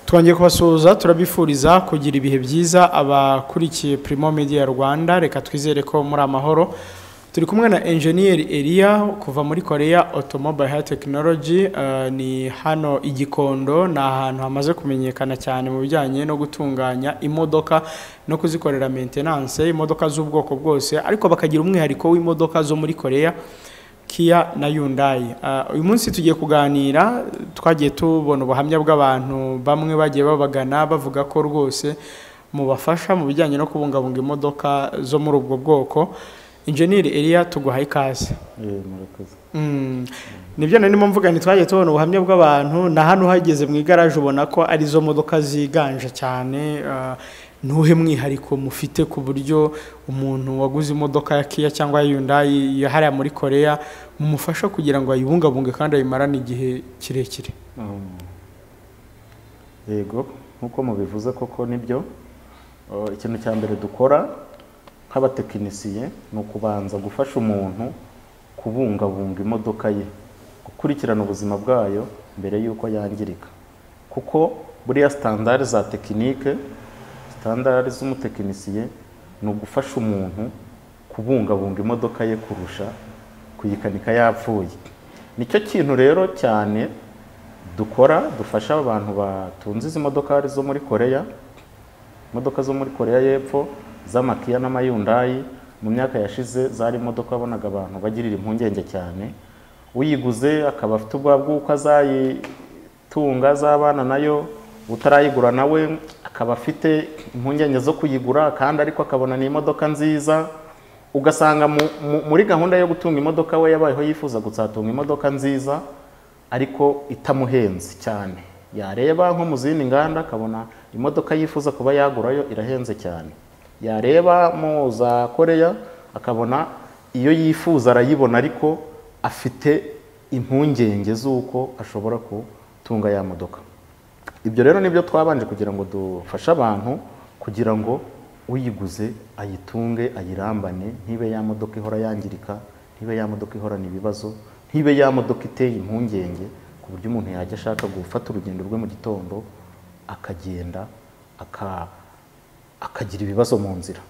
Twongeye kubasuhuza, turabifuriza kugira ibihe byiza abakurikiye Primo Media Rwanda. Reka twizere ko muri amahoro. Turi kumwe na Engineer Elia kuva muri Korea Automobile High Technology. Ni hano i Gikondo, ni ahantu hamaze kumenyekana cyane mu bijyanye no gutunganya imodoka no kuzikorera maintenance, imodoka z'ubwoko bwose, ariko bakagira umwihariko w'imodoka zo muri Korea, Kia na Hyundai. Uyu munsi tugiye kuganira, twagiye tubona ubuhamya bw'abantu bamwe bagiye babagana bavuga ko rwose mubafasha mu bijyanye no kubungabunga imodoka zo muri ubwo bwoko. Engineer Elia, tuguhaye ikaze. Murakoze. Nibyo narimo mvuga, ntitwagiye tubona ubuhamya bw'abantu, na hano uhageze mu igaraje ubona ko ari zo modoka ziganje cyane. Ntuhe mwihariko mufite ku buryo umuntu waguze imodoka ya Kia cyangwa ya Hyundai ya hariya muri Korea mumufasha kugira ngo ayibungabunge kandi ayimarane igihe kirekire? Yego, nk'uko mubivuze koko nibyo. Ikintu cya mbere dukora nk'abatekinisiye ni ukubanza gufasha umuntu kubungabunga imodoka ye, gukurikirana ubuzima bwayo mbere y'uko yangirika, kuko buriya standard za tekinike, standard z'umutekinisiye ni ugufasha umuntu kubungabunga imodoka ye kurusha kuyikanika yapfuye. Nicyo kintu rero cyane dukora, dufasha abantu batunze izi modoka zo muri Korea, imodoka zo muri Korea y'Epfo z'amakiya n'amayundayi. Mu myaka yashize zari imodoka wabonaga abantu bagirira impungenge cyane, uyiguze akaba afite ubwoba bw'uko azayitunga, azabana nayo, utarayigura nawe akaba afite impungenge zo kuyigura kandi ariko akabona ni imodoka nziza. Ugasanga muri gahunda yo gutunga imodoka we yabayeho yifuza guzatunga imodoka nziza ariko itamuhenze cyane. Yareba nko mu zindi nganda akabona imodoka yifuza kuba yagurayo irahenze cyane, yareba mu za Korea akabona iyo yifuza arayibona ariko afite impungenge z'uko ashobora gutunga ya modoka. Ibyo rero nibyo twabanje kugira ngo dufashe abantu kugira ngo uyiguze ayitunge, ayirambane, ntibe ya modoka ihora yangirika, ntibe ya modoka ihorana ibibazo, ntibe ya modoka iteye impungenge, ku buryo umuntu yajya ashaka gufata urugendo rwe mu gitondo akagenda akagira ibibazo mu nzira,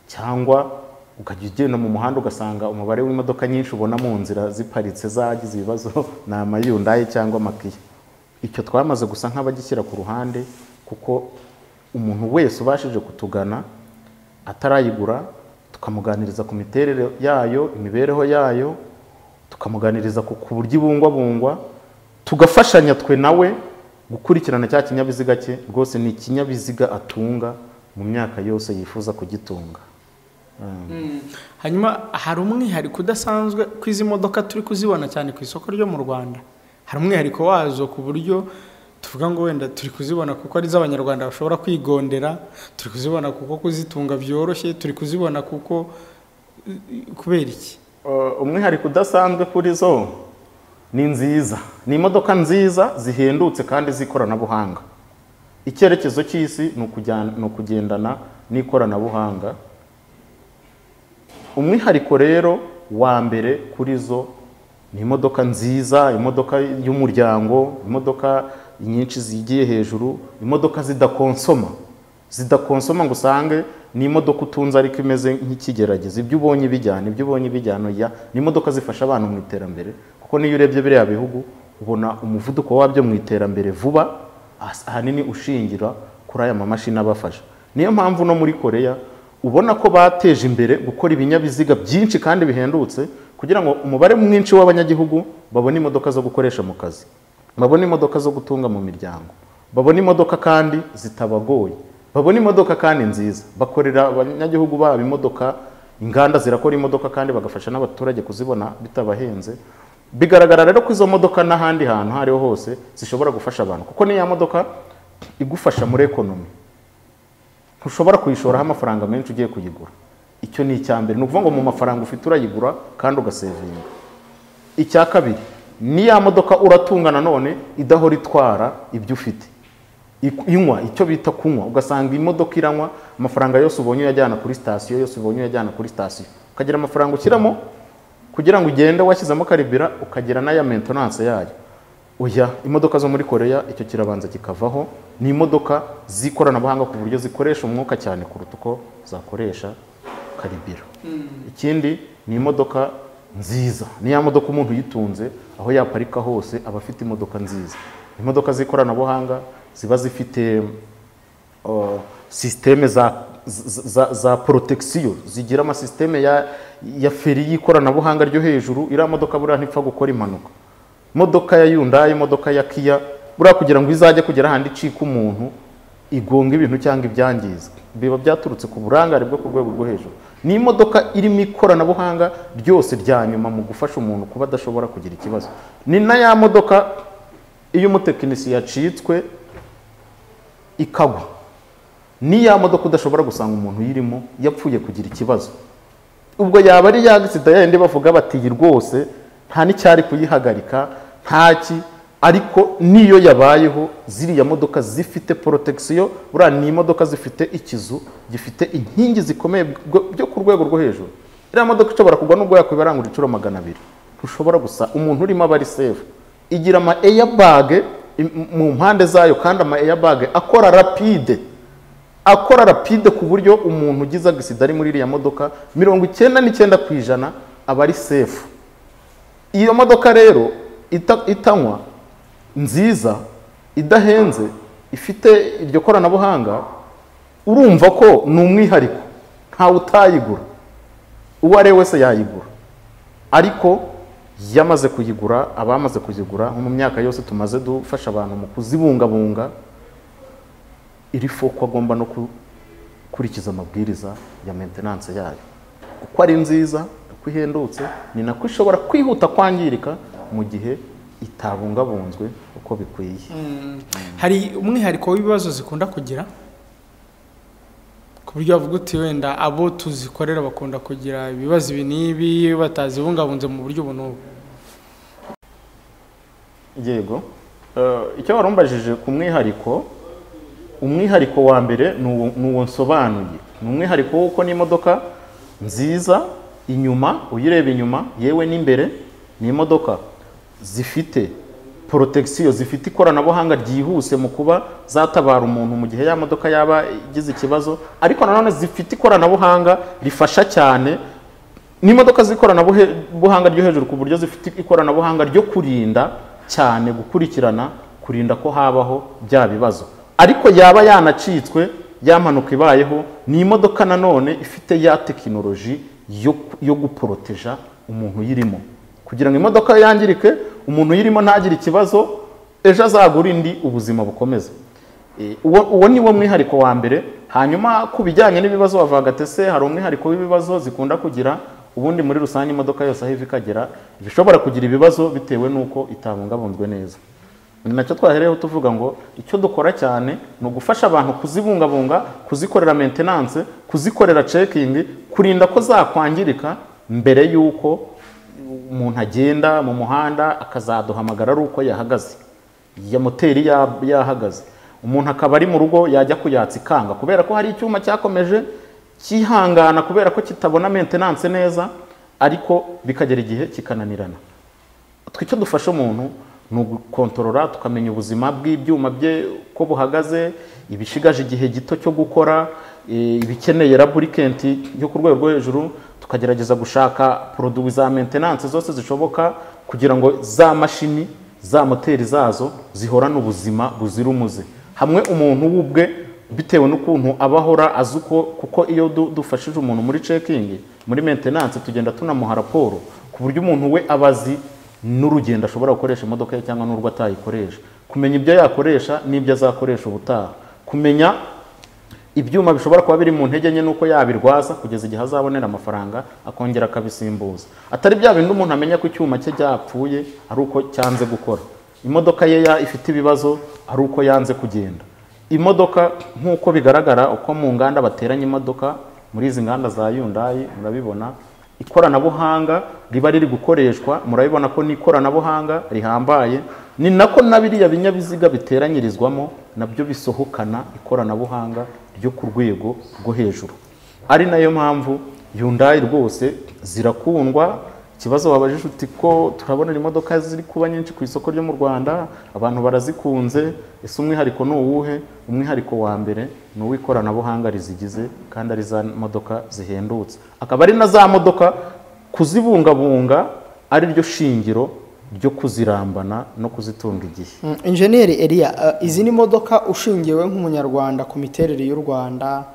cyangwa ukajya ugenda mu muhanda ugasanga umubare w'imodoka nyinshi ubona mu nzira ziparitse zagize ibibazo ni amayundayi cyangwa amakiya. Icyo twamaze gusa nk'abagishyira ku ruhande, kuko umuntu wese ubashije kutugana atarayigura tukamuganiriza ku miterere yayo, imibereho yayo, tukamuganiriza ku buryo ibungwabungwa, tugafashanya twe nawe gukurikirana cya kinyabiziga cye. Rwose ni ikinyabiziga atunga mu myaka yose yifuza kugitunga. Hanyuma hari umwihariko udasanzwe ko izi modoka turi kuzibona cyane ku isoko ryo mu Rwanda, hari umwihariko wazo ku buryo tuvuga ngo wenda turi kuzibona kuko ari iz'Abanyarwanda bashobora kwigondera, turi kuzibona kuko kuzitunga byoroshye, turi kuzibona kuko kubera iki? Umwihariko udasanzwe kuri zo ni nziza, ni imodoka nziza zihendutse kandi z'ikoranabuhanga. Icyerekezo cy'isi ni ukugendana n'ikoranabuhanga. Umwihariko rero wa mbere kuri zo ni imodoka nziza, imodoka y'umuryango, imodoka nyinshi zigiye hejuru, imodoka zidakonsoma ngo usange ni imodoka utunze ariko imeze nk'ikigerageza, ibyo ubonye bijyana, ibyo ubonye bijyana. Ni imodoka zifasha abantu mu iterambere, kuko niyo urebye biriya bihugu ubona umuvuduko wabyo mu iterambere vuba, ahanini ushingira kuri aya mamashini abafasha. Niyo mpamvu no muri Korea ubona ko bateje imbere gukora ibinyabiziga byinshi kandi bihendutse, kugira ngo umubare mwinshi w'abanyagihugu babone imodoka zo gukoresha mu kazi, babone imodoka zo gutunga mu miryango, babone imodoka kandi zitabagoye, babone imodoka kandi nziza. Bakorera abanyagihugu babo imodoka, inganda zirakora imodoka kandi bagafasha n'abaturage kuzibona bitabahenze. Bigaragara rero ko izo modoka n'ahandi hantu hariho hose zishobora gufasha abantu, kuko niya modoka igufasha muri ekonomi, ntushobora kuyishoraho amafaranga menshi ugiye kuyigura. Icyo ni icya mbere, ni ukuvuga ngo mu mafaranga ufite urayigura kandi ugasevinga. Icya kabiri, ni ya modoka uratunga nanone idahora itwara ibyo ufite, inywa icyo bita kunywa. Ugasanga imodoka iranywa amafaranga yose ubonye uyajyana kuri sitasiyo, yose ubonye uyajyana kuri sitasiyo, ukagira amafaranga ushyiramo kugira ngo ugende washyizemo karibira, ukagira n'aya maintenance yayo. Oya, imodoka zo muri Korea icyo kirabanza kikavaho. Ni imodoka z'ikoranabuhanga ku buryo zikoresha umwuka cyane kuruta uko zakoresha karibira. Ikindi ni imodoka nziza, ni ya modoka umuntu uyitunze aho yaparika hose aba afite imodoka nziza. Imodoka z'ikoranabuhanga ziba zifite système za protection, zigira amasystème ya feri y'ikoranabuhanga ryo hejuru. Iriya modoka buriya ntipfa gukora impanuka. Imodoka ya Hyundai, imodoka ya Kia, buriya kugira ngo izajye kugera ahandi icika umuntu igonga ibintu cyangwa ibyangiza, biba byaturutse ku burangare bwo ku rwego rwo hejuru. Ni imodoka irimo ikoranabuhanga ryose rya nyuma mu gufasha umuntu kuba adashobora kugira ikibazo. Ni na ya modoka iyo umutekinisiye yacitswe ikagwa, ni ya modoka udashobora gusanga umuntu uyirimo yapfuye kugira ikibazo. Ubwo yaba ari ya accident yindi bavuga bati iyi rwose nta n'icyari kuyihagarika ntaki, ariko niyo yabayeho ziriya modoka zifite protection. Buriya ni imodoka zifite ikizu gifite inkingi zikomeye byo ku rwego rwo hejuru. Iriya modoka ishobora kugwa nubwo yakwibarangura inshuro 200, ntushobora gusa umuntu urimo aba ari safe. Igira ama airbag mu mpande zayo, kandi ama airbag akora rapide, akora rapide ku buryo umuntu ugize accident ari muri iriya modoka 99% aba ari safe. Iyo modoka rero itanywa nziza, idahenze, ifite iryo koranabuhanga, urumva ko ni umwihariko, ntawe utayigura, uwo ari we wese yayigura. Ariko yamaze kuyigura, abamaze kuyigura nko mu myaka yose tumaze dufasha abantu mu kuzibungabunga, iri foko agomba no gukurikiza amabwiriza ya maintenance yayo. Uko ari nziza, uko ihendutse, ni nako ishobora kwihuta kwangirika mu gihe itabungabunzwe uko bikwiye. Hari umwihariko w'ibibazo zikunda kugira ku buryo bavuga uti wenda abo tuzikorera bakunda kugira ibibazo ibi n'ibi batazibungabunze mu buryo ubu n'ubu? Yego, icyo warumbajije ku mwihariko, umwihariko wa mbere ni uwo nsobanuye. Ni umwihariko w'uko n'imodoka nziza inyuma, uyireba inyuma yewe n'imbere, ni imodoka zifite protection, zifite ikoranabuhanga ryihuse mu kuba zatabara umuntu mu gihe ya modoka yaba igize ikibazo, ariko nanone zifite ikoranabuhanga rifasha cyane. Ni imodoka z'ikoranabuhanga ryo hejuru ku buryo zifite ikoranabuhanga ryo kurinda cyane, gukurikirana, kurinda ko habaho bya bibazo. Ariko yaba yanacitswe, ya mpanuka ibayeho, ni imodoka nanone ifite ya tekinoloji yo guporoteja umuntu uyirimo, kugira ngo imodoka yangirike umuntu uyirimo ntagire ikibazo, ejo azagura indi ubuzima bukomeza. Uwo ni wo mwihariko wa mbere. Hanyuma ku bijyanye n'ibibazo wavuga ese hari umwihariko w'ibibazo zikunda kugira, ubundi muri rusange imodoka yose aho iva ikagera bishobora kugira ibibazo bitewe n'uko itabungabunzwe neza. Ni nacyo twahereyeho tuvuga ngo icyo dukora cyane ni ugufasha abantu kuzibungabunga, kuzikorera maintenance, kuzikorera checking, kurinda ko zakwangirika mbere y'uko umuntu agenda mu muhanda akazaduhamagara ari uko yahagaze, ya moteri yahagaze, umuntu akaba ari mu rugo yajya kuyatsa ikanga kubera ko hari icyuma cyakomeje cyihangana kubera ko kitabona maintenance neza, ariko bikagera igihe kikananirana. Twe icyo dufasha umuntu ni ugukontorora, tukamenya ubuzima bw'ibyuma bye ko buhagaze, ibishigaje igihe gito cyo gukora, ibikeneye lubricant yo ku rwego rwo hejuru, tukagerageza gushaka produit za maintenance zose zishoboka kugira ngo za mashini za moteri zazo zihorane ubuzima buzira umuze. Hamwe umuntu wubwe bitewe n'ukuntu abahora azi uko, kuko iyo dufashije umuntu muri checking, muri maintenance, tugenda tunamuha raporo ku buryo umuntu we abazi n'urugendo ashobora gukoresha imodoka ye cyangwa n'urwo atayikoresha, kumenya ibyo yakoresha n'ibyo azakoresha ubutaha, kumenya ibyuma bishobora kuba biri mu ntege nke nuko yabirwaza kugeza igihe azabonera amafaranga akongera akabisimbuza. Atari bya bindi umuntu amenya ko icyuma cye cyapfuye ari uko cyanze gukora, imodoka ye ifite ibibazo ari uko yanze kugenda. Imodoka nk'uko bigaragara uko mu nganda bateranya imodoka, muri izi nganda za Hyundai murabibona ikoranabuhanga riba riri gukoreshwa, murabibona ko ni ikoranabuhanga rihambaye. Ni nako na biriya binyabiziga biteranyirizwamo nabyo bisohokana ikoranabuhanga ryo ku rwego rwo hejuru. Ari nayo mpamvu Hyundai rwose zirakundwa Ikibazo wabajije uti ko turabona imodoka ziri kuba nyinshi ku isoko ryo mu Rwanda, abantu barazikunze, ese umwihariko ni uwuhe? Umwihariko wa mbere ni uw'ikoranabuhanga rizigize, kandi ari za modoka zihendutse, akaba ari na za modoka kuzibungabunga ari ryo shingiro ryo kuzirambana no kuzitunga igihe. Engineer Elia, izi ni modoka ushingiwe nk'umunyarwanda ku miterere y'u Rwanda,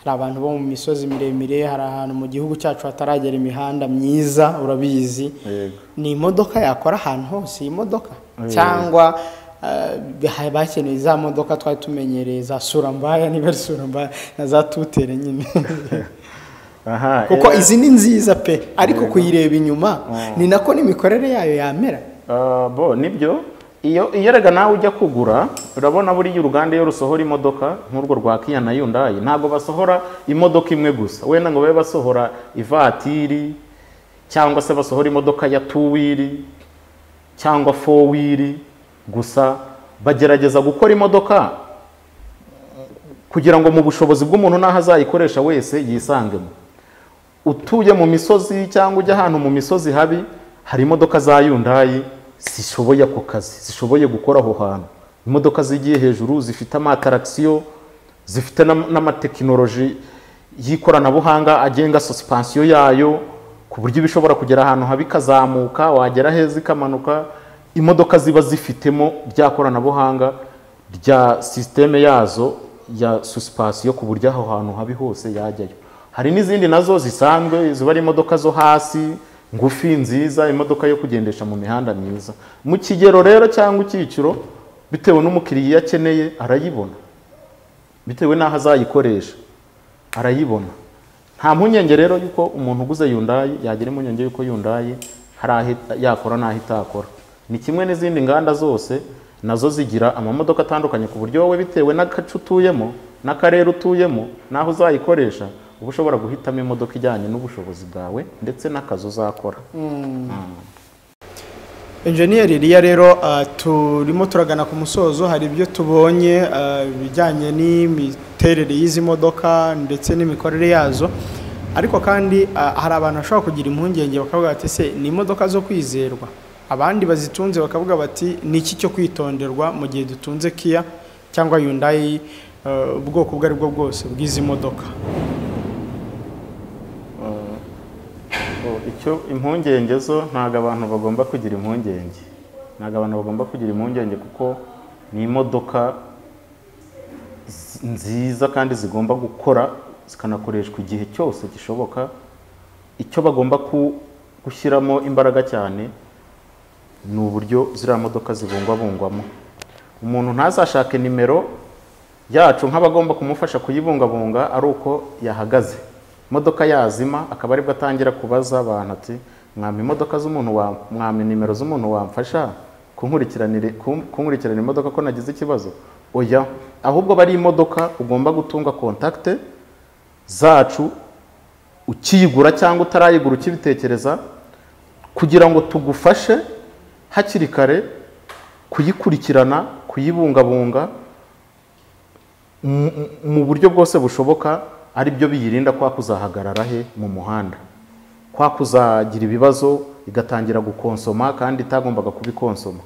hari abantu bo mu misozi miremire, hari ahantu mu gihugu cyacu hataragera imihanda myiza, urabizi. Ni imodoka yakora ahantu hose iyi modoka, cyangwa bakeneye za modoka twari tumenyereye za Surambaya, niba ari Surambaya na za Tutere nyine. Kuko izi ni nziza pe, ariko kuyireba inyuma ni nako n'imikorere yayo yamera. Bo nibyo, iyo rega nawe ujya kugura, urabona buriya uruganda iyo rusohora imodoka nk'urwo rwa Kia na Hyundai, ntabwo basohora imodoka imwe gusa, wenda ngo babe basohora ivatiri cyangwa se basohora imodoka ya 2-wheel cyangwa 4-wheel gusa. Bagerageza gukora imodoka kugira ngo mu bushobozi bw'umuntu naho azayikoresha wese yisangemo. Utuye mu misozi cyangwa ujya ahantu mu misozi habi, hari imodoka za Hyundai zishoboye ako kazi, zishoboye gukora aho hantu. Imodoka zigiye hejuru zifite amataraction, zifite n'amatekinoloji y'ikoranabuhanga agenga suspension yayo, ku buryo bishobora kugera ahantu habi ikazamuka, wagera heza ikamanuka. Imodoka ziba zifitemo rya koranabuhanga rya systeme yazo ya suspension, ku buryo aho hantu habi hose yajyayo. Hari n'izindi nazo zisanzwe ziba ari imodoka zo hasi ngufi nziza, imodoka yo kugendesha mu mihanda myiza. Mu kigero rero cyangwa icyiciro, bitewe n'umukiriya akeneye arayibona, bitewe n'aho azayikoresha arayibona. Nta mpungenge rero yuko umuntu uguze Hyundai yagira impungenge yuko Hyundai hari aho yakora n'aho itakora. Ni kimwe n'izindi nganda zose nazo zigira amamodoka atandukanye, ku buryo wowe bitewe n'agace utuyemo n'akarere utuyemo n'aho uzayikoresha, uba ushobora guhitamo imodoka ijyanye n'ubushobozi bwawe ndetse n'akazi uzakora. Engineer Elia rero, turimo turagana ku musozo, hari ibyo tubonye bijyanye n'imiterere y'izi modoka ndetse n'imikorere yazo, ariko kandi hari abantu bashobora kugira impungenge bakavuga bati se ni imodoka zo kwizerwa? Abandi bazitunze bakavuga bati ni iki cyo kwitonderwa mu gihe dutunze Kia cyangwa Hyundai, ubwoko ubwo ari bwo bwose bw'izi modoka? Icyo impungenge zo ntago abantu bagomba kugira impungenge, ntago abantu bagomba kugira impungenge, kuko ni imodoka nziza kandi zigomba gukora zikanakoreshwa igihe cyose gishoboka. Icyo bagomba gushyiramo imbaraga cyane ni uburyo ziriya modoka zibungwabungwamo. Umuntu ntazashake nimero yacu nk'abagomba kumufasha kuyibungabunga ari uko yahagaze, imodoka yazima akaba aribwo atangira kubaza abantu ati mwampa imodoka z'umuntu wa mwampa nimero z'umuntu wamfasha kunkurikirana imodoka ko nagize ikibazo. Oya, ahubwo bari imodoka ugomba gutunga contact zacu ukiyigura cyangwa utarayigura ukibitekereza, kugira ngo tugufashe hakiri kare kuyikurikirana, kuyibungabunga mu buryo bwose bushoboka, ari byo biyirinda kwa kuzahagarara he mu muhanda, kwa kuzagira ibibazo igatangira gukonsoma kandi itagombaga kubikonsoma,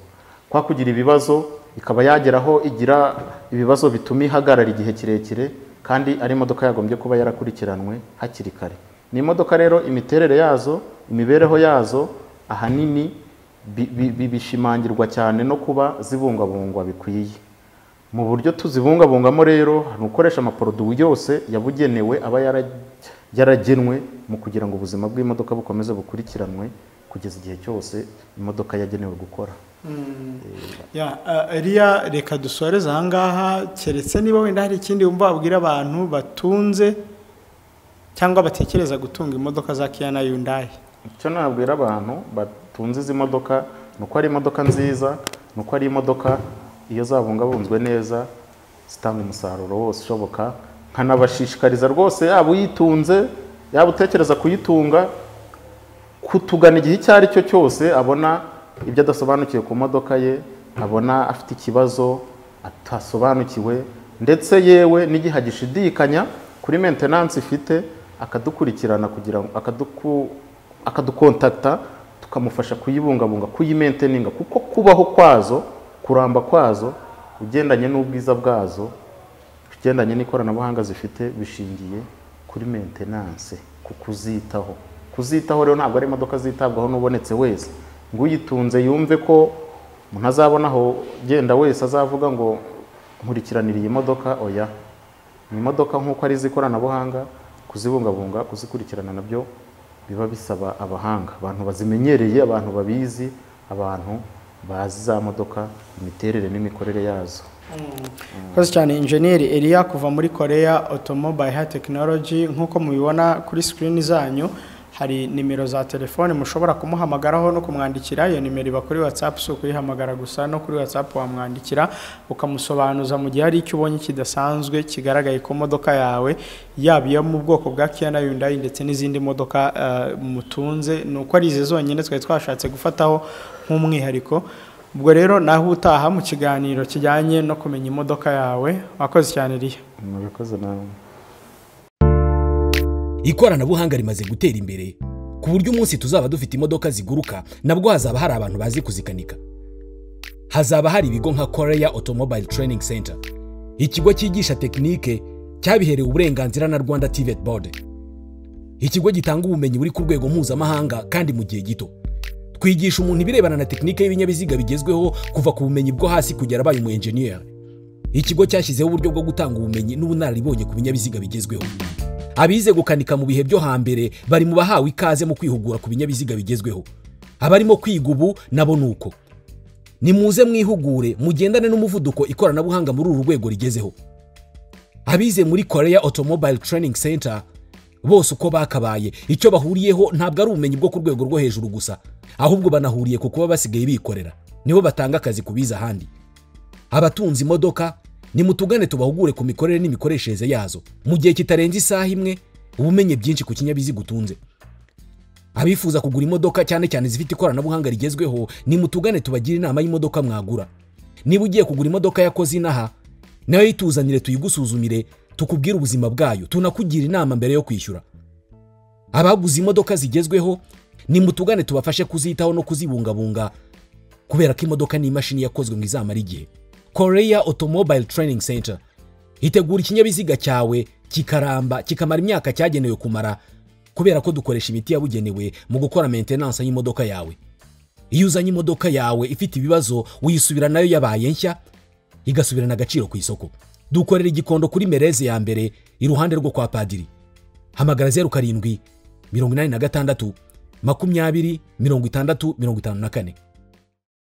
kwa kugira ibibazo ikaba yageraho igira ibibazo bituma ihagarara igihe kirekire kandi ari imodoka yagombye kuba yarakurikiranwe hakiri kare. Ni imodoka rero imiterere yazo, imibereho yazo ahanini bishimangirwa cyane no kuba zibungabungwa bikwiye. Mu buryo tuzibungabungamo rero ni ukoresha amaporoduwi yose yabugenewe aba yaragenwe mu kugira ngo ubuzima bw'imodoka bukomeze bukurikiranwe kugeza igihe cyose imodoka yagenewe gukora. Elia, reka dusoreze aha ngaha, keretse niba wenda hari ikindi wumva wabwira abantu batunze cyangwa batekereza gutunga imodoka za Kia na Hyundai. Icyo nabwira abantu batunze izi modoka ni uko ari imodoka nziza, ni uko ari imodoka iyo zabungabunzwe neza zitanga umusaruro wose ushoboka. Nkanabashishikariza rwose, yaba uyitunze yaba utekereza kuyitunga, kutugana igihe icyo ari cyo cyose abona ibyo adasobanukiwe ku modoka ye, abona afite ikibazo atasobanukiwe, ndetse yewe n'igihe agishidikanya kuri maintenance ifite, akadukurikirana kugira ngo akadukontakta, tukamufasha kuyibungabunga, kuyimaintaininga, kuko kubaho kwazo, kuramba kwazo, ugendanye n'ubwiza bwazo, ugendanye n'ikoranabuhanga zifite, bishingiye kuri maintenance, ku kuzitaho. Kuzitaho rero ntabwo ari imodoka zitabwaho n'ubonetse wese, ngo uyitunze yumve ko umuntu azabona aho genda wese azavuga ngo nkurikiranira iyi modoka. Oya, ni imodoka nk'uko ari iz'ikoranabuhanga, kuzibungabunga, kuzikurikirana nabyo biba bisaba abahanga, abantu bazimenyereye, abantu babizi, abantu bazi za modoka, imiterere n'imikorere yazo. Murakoze cyane Engineer Elia kuva muri Korea Automobile High Technology. Nk'uko mubibona kuri screen zanyu hari nimero za telefone mushobora kumuhamagaraho no kumwandikira. Iyo nimero iba kuri WhatsApp, si ukuyihamagara gusa, no kuri WhatsApp wamwandikira ukamusobanuza mu gihe hari icyo ubonye kidasanzwe kigaragaye ku modoka yawe, yaba iyo mu bwoko bwa Kia na Hyundai ndetse n'izindi modoka mutunze. Ni uko ari izi zonyine twari twashatse gufataho nk'umwihariko. Ubwo rero naho utaha mu kiganiro kijyanye no kumenya imodoka yawe. Wakoze cyane Elia. Murakoze nawe. Ikoranabuhanga rimaze gutera imbere ku buryo umunsi tuzaba dufite imodoka ziguruka nabwo hazaba hari abantu bazi kuzikanika. Hazaba hari ibigo nka Korea Automobile Training Center, ikigo cyigisha tekinike cyabiherewe uburenganzira na Rwanda TVET Board, ikigo gitanga ubumenyi buri ku rwego mpuzamahanga kandi mu gihe gito. Twigisha umuntu ibirebana na tekinike y'ibinyabiziga bigezweho kuva ku bumenyi bwo hasi kugera abaye umu engineer. Ikigo cyashyizeho uburyo bwo gutanga ubumenyi n'ubunararibonye ku binyabiziga bigezweho. Abize gukanika mu bihe byo hambere bari mu bahawe ikaze mu kwihugura ku binyabiziga bigezweho. Abarimo kwiga ubu nabo nuko. Nimuze mwihugure mugendane n'umuvuduko ikoranabuhanga muri uru rwego rigezeho. Abize muri Korea Automobile Training Center bose uko bakabaye, icyo bahuriyeho ntabwo ari ubumenyi bwo ku rwego rwo hejuru gusa, ahubwo banahuriye ku kuba basigaye bikorera. Nibo batanga akazi ku bize ahandi. Abatunze imodoka nimutugane tubahugure ku mikorere n'imikoreshereze yazo mu gihe kitarenze isaha imwe, ubumenye byinshi ku kinyabiziga utunze. Abifuza kugura imodoka cyane cyane zifite ikoranabuhanga rigezweho, nimutugane tubagire inama y'imodoka mwagura. Niba ugiye kugura imodoka yakoze inaha, nayo yituzanire tuyigusuzumire, tukubwire ubuzima bwayo, tunakugira inama mbere yo kwishyura. Abaguze imodoka zigezweho nimutugane tubafashe kuzitaho no kuzibungabunga, kubera ko imodoka ni imashini yakozwe ngo izamare igihe. Korea Automobile Training Center itegura ikinyabiziga cyawe kikaramba, kikamara imyaka cyagenewe kumara, kubera ko dukoresha imiti yabugenewe mu gukora maintenance y'imodoka yawe. Iyo uzanye imodoka yawe ifite ibibazo, uyisubira nayo yabaye nshya, igasubirana agaciro ku isoko. Dukorera Igikondo kuri Mereze ya mbere, iruhande rwo kwa Padiri. Hamagara 07 86 20 60 54.